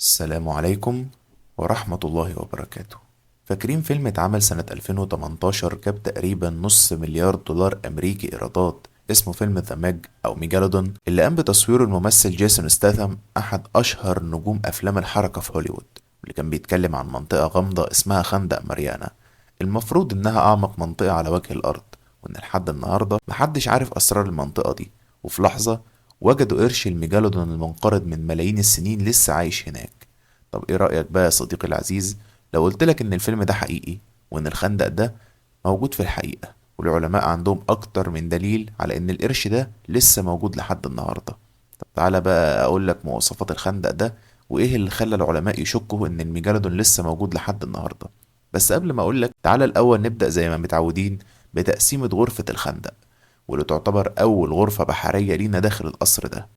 السلام عليكم ورحمة الله وبركاته. فاكرين فيلم اتعمل سنة 2018 جاب تقريبا نص مليار دولار أمريكي إيرادات، اسمه فيلم The Meg أو ميجالودون، اللي قام بتصويره الممثل جيسون ستاثام، أحد أشهر نجوم أفلام الحركة في هوليوود، واللي كان بيتكلم عن منطقة غامضة اسمها خندق ماريانا، المفروض إنها أعمق منطقة على وجه الأرض، وإن لحد النهاردة محدش عارف أسرار المنطقة دي. وفي لحظة وجدوا قرش الميجالودون المنقرض من ملايين السنين لسه عايش هناك. طب ايه رأيك بقى يا صديقي العزيز لو قلتلك ان الفيلم ده حقيقي، وان الخندق ده موجود في الحقيقة، والعلماء عندهم اكتر من دليل على ان القرش ده لسه موجود لحد النهاردة؟ طب تعالى بقى اقولك مواصفات الخندق ده وايه اللي خلى العلماء يشكوا ان الميجالودون لسه موجود لحد النهاردة. بس قبل ما اقولك تعالى الاول نبدأ زي ما متعودين بتقسيمة غرفة الخندق، واللي تعتبر أول غرفة بحرية لينا داخل القصر ده.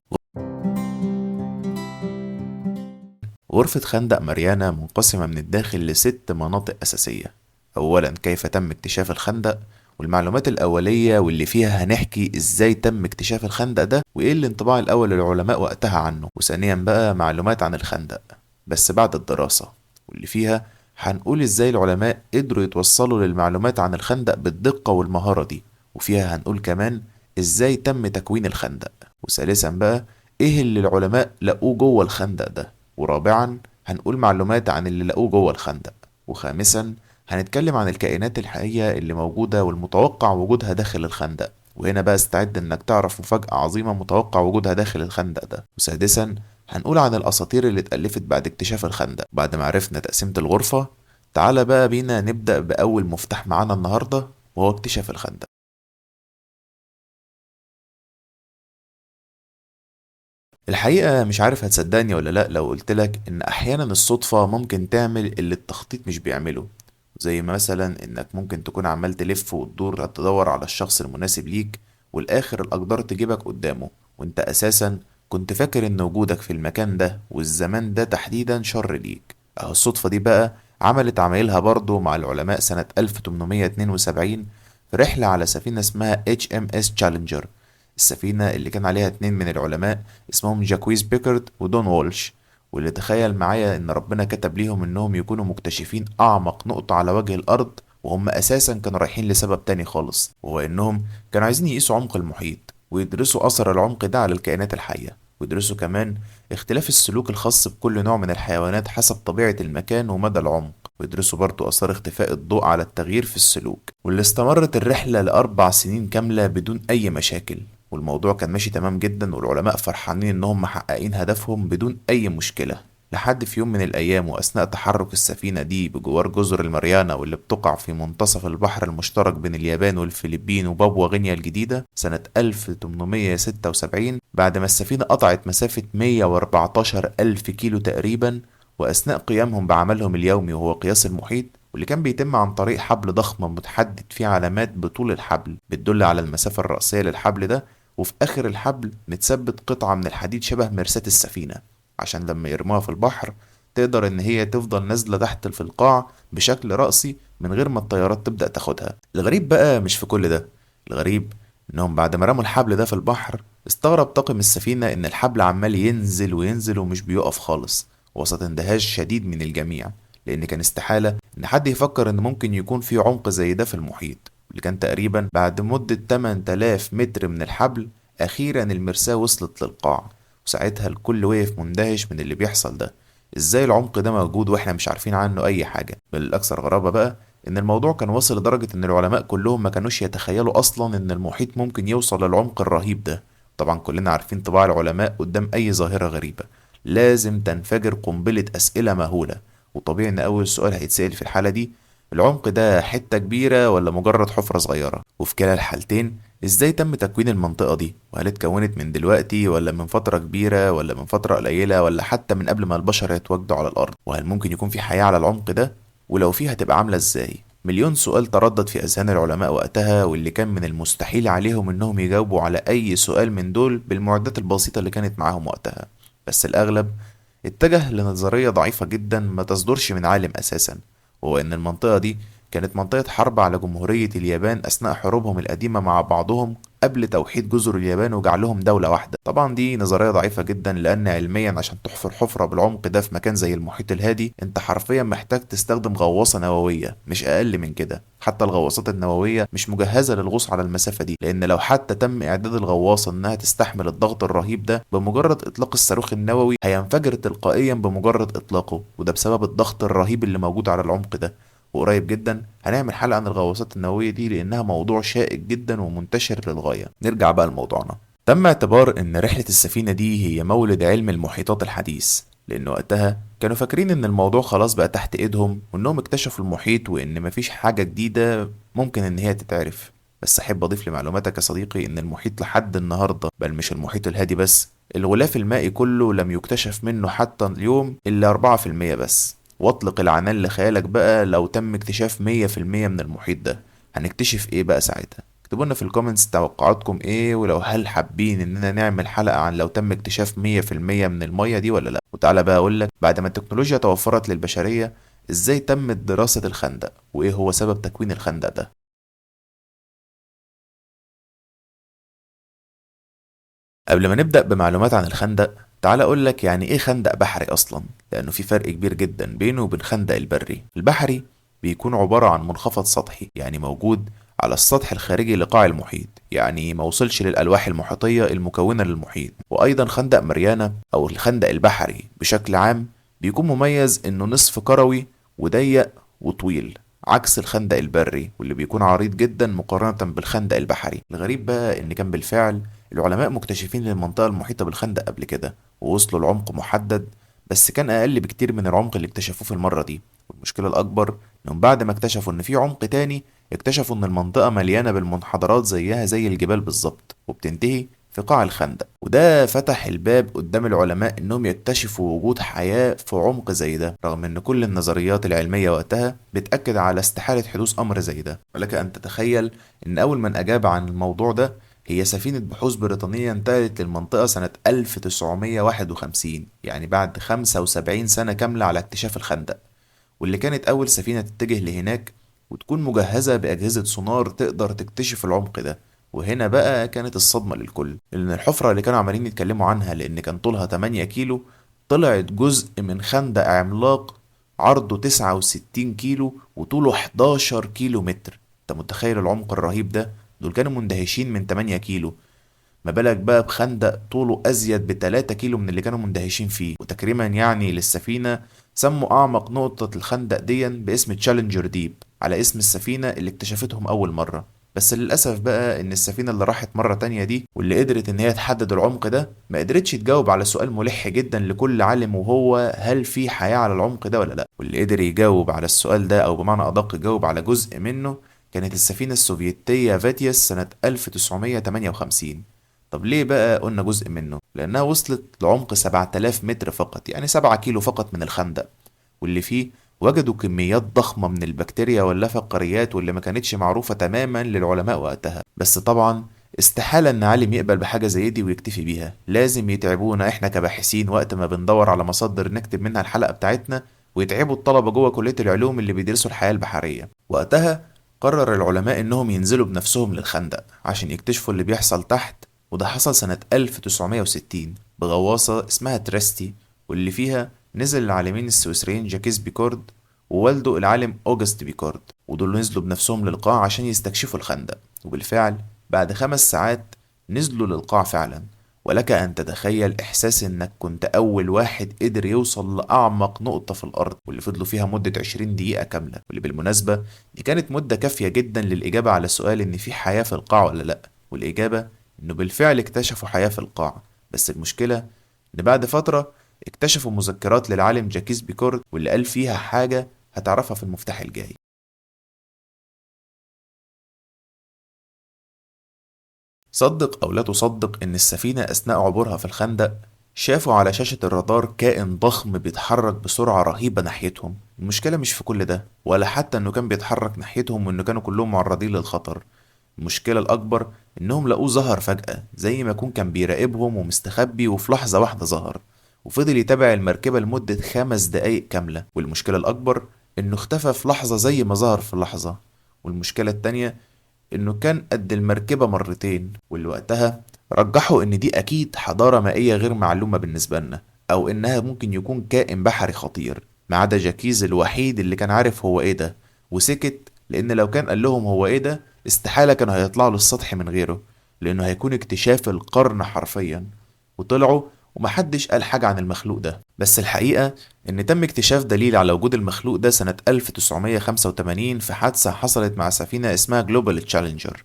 غرفة خندق ماريانا منقسمة من الداخل لست مناطق أساسية. أولا، كيف تم اكتشاف الخندق والمعلومات الأولية، واللي فيها هنحكي إزاي تم اكتشاف الخندق ده وإيه الانطباع الأول للعلماء وقتها عنه. وثانيا بقى معلومات عن الخندق بس بعد الدراسة، واللي فيها هنقول إزاي العلماء قدروا يتوصلوا للمعلومات عن الخندق بالدقة والمهارة دي، وفيها هنقول كمان إزاي تم تكوين الخندق. وثالثا بقى إيه اللي العلماء لقوه جوه الخندق ده. ورابعا هنقول معلومات عن اللي لقوه جوه الخندق. وخامسا هنتكلم عن الكائنات الحقيقية اللي موجودة والمتوقع وجودها داخل الخندق، وهنا بقى استعد انك تعرف مفاجأة عظيمة متوقع وجودها داخل الخندق ده. وسادسا هنقول عن الأساطير اللي اتألفت بعد اكتشاف الخندق. بعد ما عرفنا تقسيمة الغرفة، تعالى بقى بينا نبدأ بأول مفتاح معانا النهاردة، وهو اكتشاف الخندق. الحقيقة مش عارف هتصدقني ولا لأ لو قلتلك إن أحيانا الصدفة ممكن تعمل اللي التخطيط مش بيعمله، زي مثلا إنك ممكن تكون عمال تلف وتدور تدور على الشخص المناسب ليك، والآخر الأقدار تجيبك قدامه، وإنت أساسا كنت فاكر إن وجودك في المكان ده والزمان ده تحديدا شر ليك. أهو الصدفة دي بقى عملت عمايلها برضو مع العلماء سنة 1872 في رحلة على سفينة اسمها HMS Challenger، السفينة اللي كان عليها 2 من العلماء اسمهم جاكويز بيكارد ودون وولش، واللي تخيل معايا إن ربنا كتب ليهم إنهم يكونوا مكتشفين أعمق نقطة على وجه الأرض، وهم أساسا كانوا رايحين لسبب تاني خالص، وهو إنهم كانوا عايزين يقيسوا عمق المحيط ويدرسوا أثر العمق ده على الكائنات الحية، ويدرسوا كمان اختلاف السلوك الخاص بكل نوع من الحيوانات حسب طبيعة المكان ومدى العمق، ويدرسوا برضو آثار اختفاء الضوء على التغيير في السلوك. واللي استمرت الرحلة ل4 سنين كاملة بدون أي مشاكل، والموضوع كان ماشي تمام جدا، والعلماء فرحانين إنهم محققين هدفهم بدون أي مشكلة، لحد في يوم من الأيام وأثناء تحرك السفينة دي بجوار جزر الماريانا واللي بتقع في منتصف البحر المشترك بين اليابان والفلبين وبابوا غينيا الجديدة سنة 1876، بعد ما السفينة قطعت مسافة 114 ألف كيلو تقريبا، وأثناء قيامهم بعملهم اليومي وهو قياس المحيط، واللي كان بيتم عن طريق حبل ضخم متحدد فيه علامات بطول الحبل بتدل على المسافة الرأسية للحبل ده، وفي آخر الحبل متثبت قطعة من الحديد شبه مرساة السفينة، عشان لما يرموها في البحر تقدر إن هي تفضل نازلة تحت في القاع بشكل رأسي من غير ما الطيارات تبدأ تاخدها. الغريب بقى مش في كل ده، الغريب إنهم بعد ما رموا الحبل ده في البحر استغرب طاقم السفينة إن الحبل عمال ينزل وينزل ومش بيقف خالص، وسط اندهاش شديد من الجميع، لأن كان استحالة إن حد يفكر إن ممكن يكون في عمق زي ده في المحيط، اللي كان تقريبا بعد مدة 8000 متر من الحبل أخيرا المرساة وصلت للقاع. وساعتها الكل وقف مندهش من اللي بيحصل ده، إزاي العمق ده موجود وإحنا مش عارفين عنه أي حاجة؟ بل الأكثر غرابة بقى إن الموضوع كان واصل لدرجة إن العلماء كلهم ما كانوش يتخيلوا أصلا إن المحيط ممكن يوصل للعمق الرهيب ده. طبعا كلنا عارفين طباع العلماء قدام أي ظاهرة غريبة لازم تنفجر قنبلة أسئلة مهولة، وطبيعي إن أول سؤال هيتسأل في الحالة دي العمق ده حتة كبيرة ولا مجرد حفرة صغيرة؟ وفي كلا الحالتين ازاي تم تكوين المنطقة دي؟ وهل اتكونت من دلوقتي ولا من فترة كبيرة ولا من فترة قليلة ولا حتى من قبل ما البشر يتواجدوا على الأرض؟ وهل ممكن يكون في حياة على العمق ده؟ ولو فيها هتبقى عاملة ازاي؟ مليون سؤال تردد في أذهان العلماء وقتها، واللي كان من المستحيل عليهم إنهم يجاوبوا على أي سؤال من دول بالمعدات البسيطة اللي كانت معاهم وقتها. بس الأغلب اتجه لنظرية ضعيفة جدا ما تصدرش من عالم أساسا، وهو إن المنطقة دي كانت منطقة حرب على جمهورية اليابان أثناء حروبهم القديمة مع بعضهم قبل توحيد جزر اليابان وجعلهم دولة واحدة. طبعا دي نظرية ضعيفة جدا، لأن علميا عشان تحفر حفرة بالعمق ده في مكان زي المحيط الهادي انت حرفيا محتاج تستخدم غواصة نووية، مش أقل من كده. حتى الغواصات النووية مش مجهزة للغوص على المسافة دي، لأن لو حتى تم إعداد الغواصة إنها تستحمل الضغط الرهيب ده بمجرد إطلاق الصاروخ النووي هينفجر تلقائيا بمجرد إطلاقه، وده بسبب الضغط الرهيب اللي موجود على العمق ده. وقريب جدا هنعمل حلقة عن الغواصات النووية دي لأنها موضوع شائك جدا ومنتشر للغاية. نرجع بقى لموضوعنا. تم اعتبار إن رحلة السفينة دي هي مولد علم المحيطات الحديث، لأن وقتها كانوا فاكرين إن الموضوع خلاص بقى تحت إيدهم وإنهم اكتشفوا المحيط وإن مفيش حاجة جديدة ممكن إن هي تتعرف. بس أحب أضيف لمعلوماتك يا صديقي إن المحيط لحد النهاردة، بل مش المحيط الهادي بس، الغلاف المائي كله لم يكتشف منه حتى اليوم إلا 4% بس. واطلق العنان لخيالك بقى لو تم اكتشاف 100% من المحيط ده هنكتشف ايه بقى ساعتها؟ اكتبوا لنا في ال comments توقعاتكم ايه، ولو هل حابين اننا نعمل حلقة عن لو تم اكتشاف 100% من المية دي ولا لا. وتعالى بقى اقولك بعد ما التكنولوجيا توفرت للبشرية ازاي تمت دراسة الخندق وايه هو سبب تكوين الخندق ده. قبل ما نبدأ بمعلومات عن الخندق تعال أقولك يعني إيه خندق بحري أصلا، لأنه في فرق كبير جدا بينه وبين خندق البري. البحري بيكون عبارة عن منخفض سطحي، يعني موجود على السطح الخارجي لقاع المحيط، يعني ما وصلش للألواح المحيطية المكونة للمحيط. وأيضا خندق ماريانا أو الخندق البحري بشكل عام بيكون مميز إنه نصف كروي وضيق وطويل، عكس الخندق البري واللي بيكون عريض جدا مقارنة بالخندق البحري. الغريب بقى إن كان بالفعل العلماء مكتشفين للمنطقة المحيطة بالخندق قبل كده ووصلوا لعمق محدد، بس كان أقل بكتير من العمق اللي اكتشفوه في المرة دي. والمشكلة الأكبر إنهم بعد ما اكتشفوا إن في عمق تاني اكتشفوا إن المنطقة مليانة بالمنحدرات زيها زي الجبال بالظبط وبتنتهي في قاع الخندق. وده فتح الباب قدام العلماء إنهم يكتشفوا وجود حياة في عمق زي ده، رغم إن كل النظريات العلمية وقتها بتأكد على استحالة حدوث أمر زي ده. ولك أن تتخيل إن أول من أجاب عن الموضوع ده هي سفينة بحوث بريطانية انتقلت للمنطقة سنة 1951، يعني بعد 75 سنة كاملة على اكتشاف الخندق، واللي كانت أول سفينة تتجه لهناك وتكون مجهزة بأجهزة سونار تقدر تكتشف العمق ده. وهنا بقى كانت الصدمة للكل، لأن الحفرة اللي كانوا عمالين يتكلموا عنها لأن كان طولها 8 كيلو طلعت جزء من خندق عملاق عرضه 69 كيلو وطوله 11 كيلو متر. انت متخيل العمق الرهيب ده؟ دول كانوا مندهشين من 8 كيلو، ما بالك بقى بخندق طوله أزيد ب3 كيلو من اللي كانوا مندهشين فيه. وتكريما يعني للسفينة سموا أعمق نقطة الخندق ديا باسم تشالنجر ديب، على اسم السفينة اللي اكتشفتهم أول مرة. بس للأسف بقى إن السفينة اللي راحت مرة تانية دي واللي قدرت إن هي تحدد العمق ده ما قدرتش تجاوب على سؤال ملح جدا لكل عالم، وهو هل في حياة على العمق ده ولا لأ. واللي قدر يجاوب على السؤال ده، أو بمعنى أدق يجاوب على جزء منه، كانت السفينة السوفيتية فاتياس سنة 1958. طب ليه بقى قلنا جزء منه؟ لأنها وصلت لعمق 7000 متر فقط، يعني 7 كيلو فقط من الخندق، واللي فيه وجدوا كميات ضخمة من البكتيريا واللافقاريات واللي ما كانتش معروفة تماما للعلماء وقتها. بس طبعا استحالة ان عالم يقبل بحاجة زي دي ويكتفي بيها، لازم يتعبونا احنا كباحثين وقت ما بندور على مصادر نكتب منها الحلقة بتاعتنا، ويتعبوا الطلبة جوه كلية العلوم اللي بيدرسوا الحياة البحرية. وقتها قرر العلماء انهم ينزلوا بنفسهم للخندق عشان يكتشفوا اللي بيحصل تحت، وده حصل سنة 1960 بغواصة اسمها تريستي، واللي فيها نزل العالمين السويسريين جاكيز بيكورد ووالده العالم أوجست بيكورد، ودول نزلوا بنفسهم للقاع عشان يستكشفوا الخندق. وبالفعل بعد 5 ساعات نزلوا للقاع فعلا، ولك أن تتخيل إحساس إنك كنت أول واحد قدر يوصل لأعمق نقطة في الأرض، واللي فضلوا فيها مدة 20 دقيقة كاملة، واللي بالمناسبة دي كانت مدة كافية جدا للإجابة على سؤال إن في حياة في القاع ولا لأ. والإجابة إنه بالفعل اكتشفوا حياة في القاع، بس المشكلة إن بعد فترة اكتشفوا مذكرات للعالم جاكيز بيكورد واللي قال فيها حاجة هتعرفها في المفتاح الجاي. صدق أو لا تصدق إن السفينة أثناء عبورها في الخندق شافوا على شاشة الرادار كائن ضخم بيتحرك بسرعة رهيبة ناحيتهم. المشكلة مش في كل ده، ولا حتى إنه كان بيتحرك ناحيتهم وإنه كانوا كلهم معرضين للخطر. المشكلة الأكبر إنهم لقوه ظهر فجأة، زي ما يكون كان بيراقبهم ومستخبي، وفي لحظة واحدة ظهر وفضل يتابع المركبة لمدة 5 دقايق كاملة. والمشكلة الأكبر إنه اختفى في لحظة زي ما ظهر في لحظة، والمشكلة التانية إنه كان قد المركبة مرتين، واللي وقتها رجحوا إن دي أكيد حضارة مائية غير معلومة بالنسبة لنا، أو إنها ممكن يكون كائن بحري خطير، ما عدا جاكيز الوحيد اللي كان عارف هو إيه ده وسكت، لأن لو كان قال لهم هو إيه ده استحالة كانوا هيطلعوا للسطح من غيره، لأنه هيكون اكتشاف القرن حرفيا. وطلعوا ومحدش قال حاجة عن المخلوق ده. بس الحقيقة إن تم اكتشاف دليل على وجود المخلوق ده سنة 1985 في حادثة حصلت مع سفينة اسمها جلوبال تشالنجر،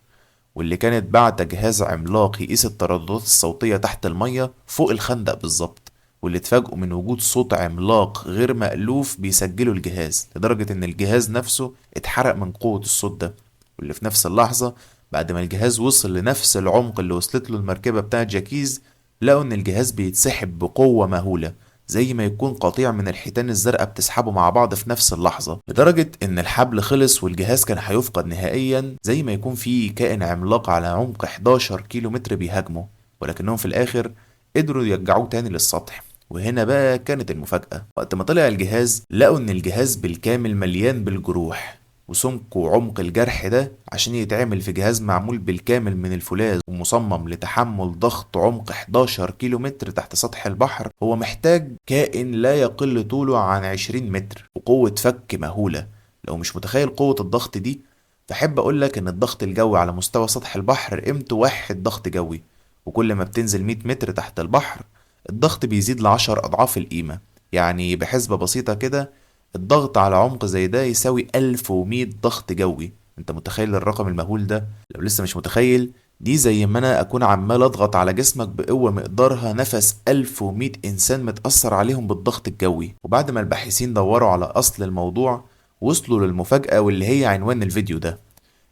واللي كانت بعت جهاز عملاق يقيس الترددات الصوتية تحت المية فوق الخندق بالظبط، واللي اتفاجئوا من وجود صوت عملاق غير مألوف بيسجله الجهاز، لدرجة إن الجهاز نفسه اتحرق من قوة الصوت ده. واللي في نفس اللحظة بعد ما الجهاز وصل لنفس العمق اللي وصلت له المركبة بتاعة جاكيز، لقوا إن الجهاز بيتسحب بقوة مهولة، زي ما يكون قطيع من الحيتان الزرقاء بتسحبه مع بعض في نفس اللحظة، لدرجة إن الحبل خلص والجهاز كان هيفقد نهائيا، زي ما يكون في كائن عملاق على عمق 11 كيلو متر بيهاجمه، ولكنهم في الآخر قدروا يرجعوه تاني للسطح. وهنا بقى كانت المفاجأة، وقت ما طلع الجهاز لقوا إن الجهاز بالكامل مليان بالجروح، وسمك وعمق الجرح ده عشان يتعمل في جهاز معمول بالكامل من الفولاذ ومصمم لتحمل ضغط عمق 11 كيلو متر تحت سطح البحر، هو محتاج كائن لا يقل طوله عن 20 متر وقوة فك مهولة. لو مش متخيل قوة الضغط دي فحب أقولك إن الضغط الجوي على مستوى سطح البحر قيمته 1 ضغط جوي، وكل ما بتنزل 100 متر تحت البحر الضغط بيزيد ل10 أضعاف القيمة. يعني بحسبة بسيطة كده الضغط على عمق زي ده يساوي 1100 ضغط جوي. انت متخيل الرقم المهول ده؟ لو لسه مش متخيل، دي زي ما انا اكون عمال اضغط على جسمك بقوة مقدارها نفس 1100 انسان متأثر عليهم بالضغط الجوي. وبعد ما الباحثين دوروا على اصل الموضوع وصلوا للمفاجأة واللي هي عنوان الفيديو ده.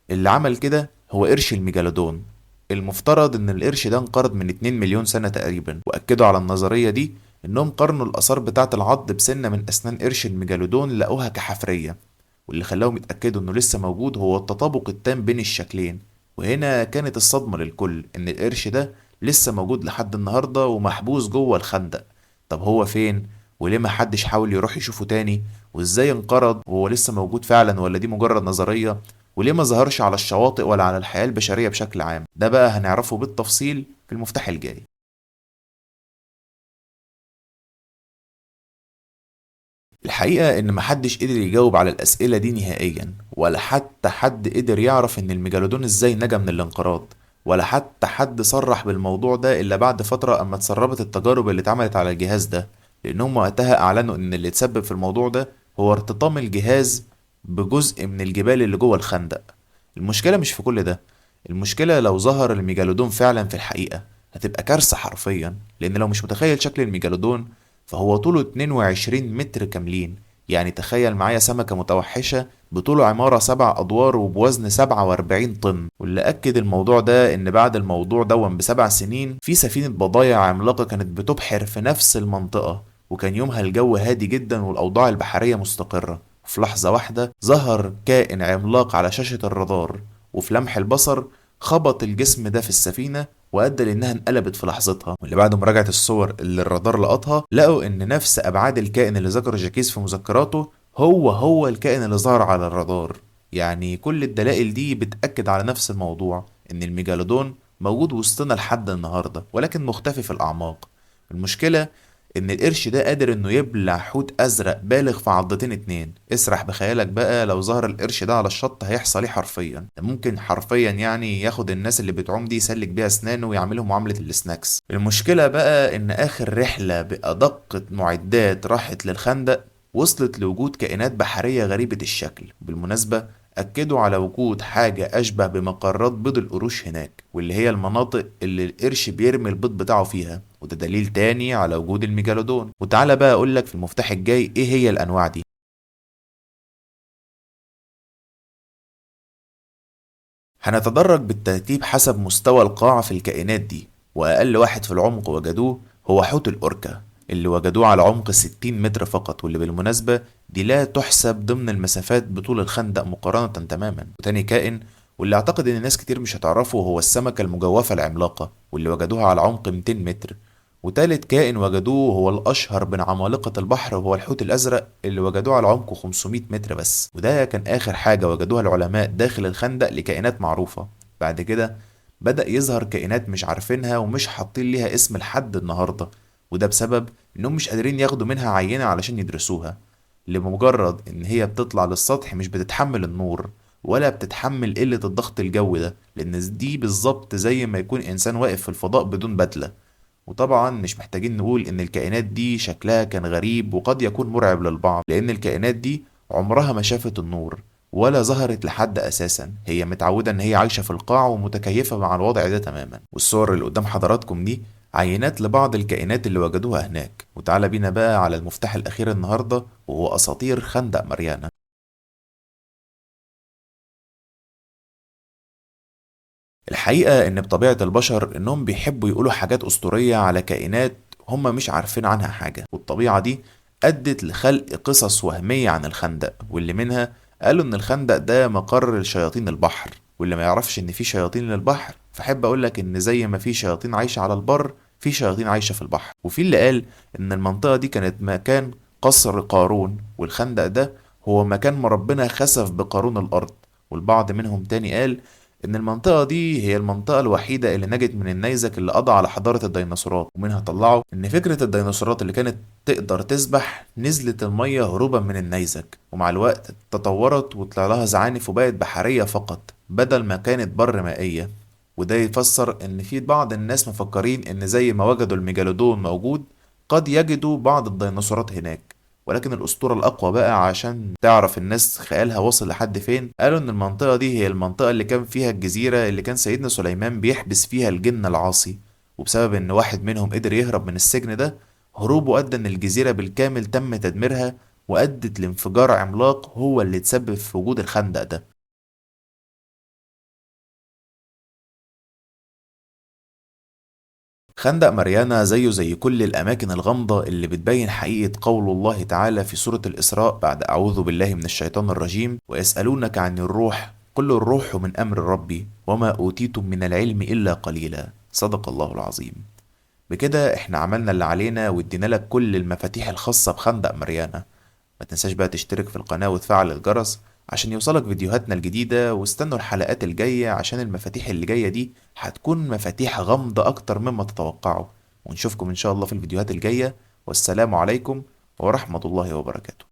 اللي عمل كده هو قرش الميجالودون. المفترض ان القرش ده انقرض من 2 مليون سنة تقريبا، واكدوا على النظرية دي انهم قارنوا الاثار بتاعة العض بسنة من اسنان قرش الميجالودون لقوها كحفرية، واللي خلاهم يتأكدوا انه لسه موجود هو التطابق التام بين الشكلين. وهنا كانت الصدمة للكل، ان القرش ده لسه موجود لحد النهاردة ومحبوس جوه الخندق. طب هو فين؟ وليه ما حدش حاول يروح يشوفه تاني؟ وازاي انقرض وهو لسه موجود فعلا ولا دي مجرد نظرية؟ وليه ما ظهرش على الشواطئ ولا على الحياة البشرية بشكل عام؟ ده بقى هنعرفه بالتفصيل في المفتاح الجاي. الحقيقة إن محدش قدر يجاوب على الأسئلة دي نهائيا، ولا حتى حد قدر يعرف إن الميجالودون إزاي نجا من الانقراض، ولا حتى حد صرح بالموضوع ده إلا بعد فترة أما اتسربت التجارب اللي اتعملت على الجهاز ده، لأنهم وقتها أعلنوا إن اللي اتسبب في الموضوع ده هو ارتطام الجهاز بجزء من الجبال اللي جوه الخندق. المشكلة مش في كل ده، المشكلة لو ظهر الميجالودون فعلا في الحقيقة هتبقى كارثة حرفيا، لأن لو مش متخيل شكل الميجالودون فهو طوله 22 متر كاملين. يعني تخيل معايا سمكة متوحشة بطول عمارة 7 أدوار وبوزن 47 طن. واللي أكد الموضوع ده إن بعد الموضوع دون ب7 سنين في سفينة بضايع عملاقة كانت بتبحر في نفس المنطقة، وكان يومها الجو هادي جدا والأوضاع البحرية مستقرة. وفي لحظة واحدة ظهر كائن عملاق على شاشة الرادار، وفي لمح البصر خبط الجسم ده في السفينة وأدى لأنها انقلبت في لحظتها. واللي بعد مراجعة الصور اللي الرادار لقطها لقوا إن نفس أبعاد الكائن اللي ذكر جاكيز في مذكراته هو الكائن اللي ظهر على الرادار. يعني كل الدلائل دي بتأكد على نفس الموضوع، إن الميجالودون موجود وسطنا لحد النهاردة ولكن مختفي في الأعماق. المشكلة إن القرش ده قادر إنه يبلع حوت أزرق بالغ في عضتين 2. اسرح بخيالك بقى لو ظهر القرش ده على الشط هيحصل إيه حرفيا. ده ممكن حرفيا يعني ياخد الناس اللي بتعوم دي يسلك بيها أسنانه ويعملهم معاملة السناكس. المشكلة بقى إن آخر رحلة بأدق معدات راحت للخندق وصلت لوجود كائنات بحرية غريبة الشكل. بالمناسبة أكدوا على وجود حاجة أشبه بمقرات بيض القروش هناك، واللي هي المناطق اللي القرش بيرمي البيض بتاعه فيها، وده دليل تاني على وجود الميجالودون. وتعالى بقى أقولك في المفتاح الجاي إيه هي الأنواع دي. هنتدرج بالترتيب حسب مستوى القاع في الكائنات دي، وأقل واحد في العمق وجدوه هو حوت الأوركا اللي وجدوه على عمق 60 متر فقط، واللي بالمناسبة دي لا تحسب ضمن المسافات بطول الخندق مقارنة تماما. وتاني كائن واللي اعتقد ان ناس كتير مش هتعرفه هو السمكة المجوفة العملاقة، واللي وجدوها على عمق 200 متر، وتالت كائن وجدوه هو الأشهر بين عمالقة البحر، وهو الحوت الأزرق اللي وجدوه على عمق 500 متر بس. وده كان آخر حاجة وجدوها العلماء داخل الخندق لكائنات معروفة. بعد كده بدأ يظهر كائنات مش عارفينها ومش حاطين ليها اسم لحد النهاردة، وده بسبب إنهم مش قادرين ياخدوا منها عينة علشان يدرسوها، لمجرد إن هي بتطلع للسطح مش بتتحمل النور ولا بتتحمل قلة الضغط الجوي ده، لأن دي بالظبط زي ما يكون إنسان واقف في الفضاء بدون بدلة. وطبعا مش محتاجين نقول إن الكائنات دي شكلها كان غريب وقد يكون مرعب للبعض، لأن الكائنات دي عمرها ما شافت النور ولا ظهرت لحد أساسا، هي متعودة إن هي عايشة في القاع ومتكيفة مع الوضع ده تماما. والصور اللي قدام حضراتكم دي عينات لبعض الكائنات اللي وجدوها هناك. وتعالى بينا بقى على المفتاح الأخير النهاردة، وهو أساطير خندق ماريانا. الحقيقة إن بطبيعة البشر إنهم بيحبوا يقولوا حاجات أسطورية على كائنات هم مش عارفين عنها حاجة، والطبيعة دي أدت لخلق قصص وهمية عن الخندق، واللي منها قالوا إن الخندق ده مقر لشياطين البحر، واللي ما يعرفش إن في شياطين للبحر فحب أقولك إن زي ما في شياطين عايشة على البر في شياطين عايشة في البحر. وفي اللي قال إن المنطقة دي كانت مكان قصر قارون، والخندق ده هو مكان ما ربنا خسف بقارون الأرض. والبعض منهم تاني قال إن المنطقة دي هي المنطقة الوحيدة اللي نجت من النيزك اللي قضى على حضارة الديناصورات، ومنها طلعوا إن فكرة الديناصورات اللي كانت تقدر تسبح نزلت المية هروبا من النيزك، ومع الوقت تطورت وطلع لها زعانف وبقت بحرية فقط بدل ما كانت بر مائية. وده يفسر إن في بعض الناس مفكرين إن زي ما وجدوا الميجالودون موجود قد يجدوا بعض الديناصورات هناك. ولكن الأسطورة الأقوى بقى عشان تعرف الناس خيالها وصل لحد فين، قالوا إن المنطقة دي هي المنطقة اللي كان فيها الجزيرة اللي كان سيدنا سليمان بيحبس فيها الجن العاصي، وبسبب إن واحد منهم قدر يهرب من السجن ده هروبه أدى إن الجزيرة بالكامل تم تدميرها، وأدت لانفجار عملاق هو اللي تسبب في وجود الخندق ده. خندق ماريانا زيه زي كل الأماكن الغامضة اللي بتبين حقيقة قول الله تعالى في سورة الإسراء بعد أعوذ بالله من الشيطان الرجيم: ويسألونك عن الروح قل الروح من أمر ربي وما أوتيتم من العلم إلا قليلا، صدق الله العظيم. بكده احنا عملنا اللي علينا وادينا لك كل المفاتيح الخاصة بخندق ماريانا. ما تنساش بقى تشترك في القناة وتفعل الجرس عشان يوصلك فيديوهاتنا الجديدة، واستنوا الحلقات الجاية عشان المفاتيح اللي جاية دي هتكون مفاتيح غامضة أكتر مما تتوقعوا. ونشوفكم إن شاء الله في الفيديوهات الجاية، والسلام عليكم ورحمة الله وبركاته.